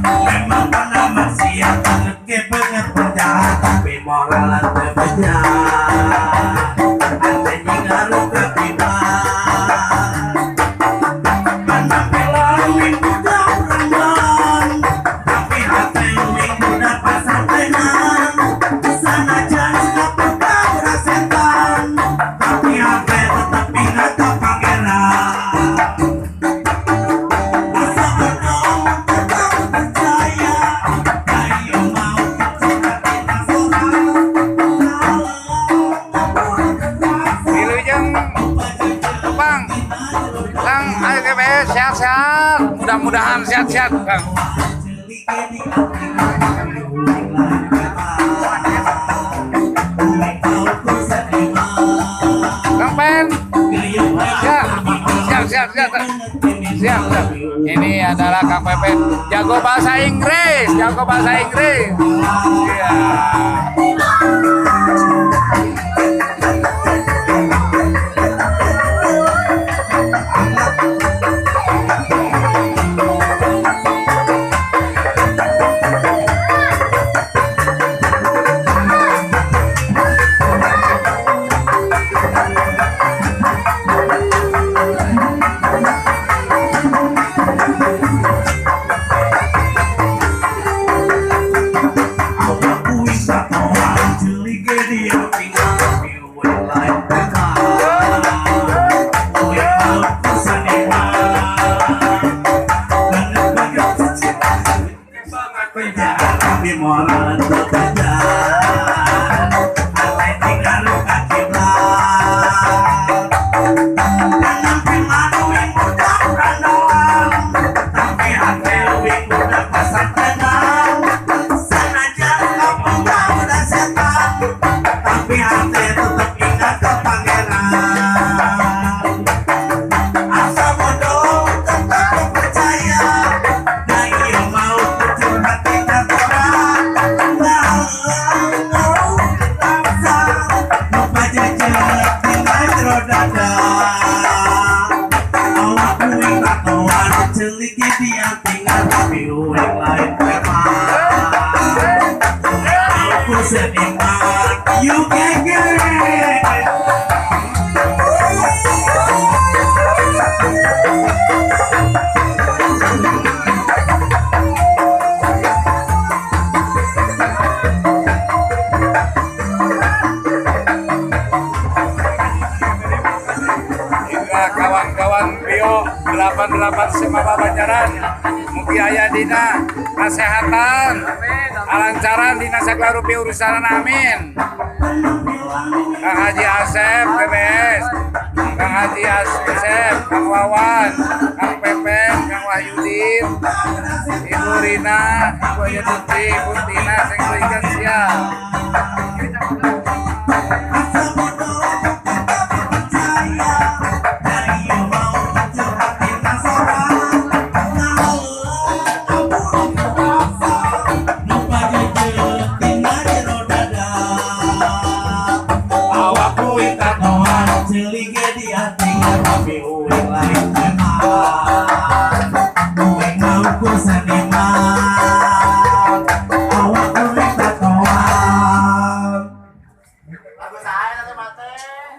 Memang pernah maksiat banget ke banget penjahat tapi moral teu bejat. Ate ngaruh ke kiblat. Penampilan wing budak perempuan tapi hati wing budak pasantrenan. Sanajan kapur setan tapi hati tetap ingat ke pangeran. Asa bodoh tetap percaya ayo mau curhatin sorang. Wilujeng Tepang Kang, ayo GBS sehat-sehat, mudah-mudahan sehat-sehat Kang. Kang Pen, siap, siap, siap, siap, siap, siap. Ini adalah Kang Pepen, jago bahasa Inggris, jago bahasa Inggris. Iya. Tapi hati tetap ingat ke pangeran. Asa bodoh tetap percaya dai mau curhatin orang. Lupa jejak tina jero dada. Awak uing tatoan celik di antingan tapi uing lain preman. Aku seniman you can get it. Inilah kawan-kawan Bio 88 Semaba Banjaran. Mugi aya dina kasehatan, kalancaran dina sagala rupi urusan, amin. Kang Haji Asep PBS, Kang Haji Asep, Kang Wawan, Kang Pepen, Kang Wahyudin, Ibu Rina, Ibu Ayatuti, Ibu Tina, sing ikan siap. Asa bodoh tetap percaya dai mau curhatin sorang. Lupa jejak tina jero dada. Awak uing tatoan celik di antingan tapi uing lain preman. Uing mau ku seniman.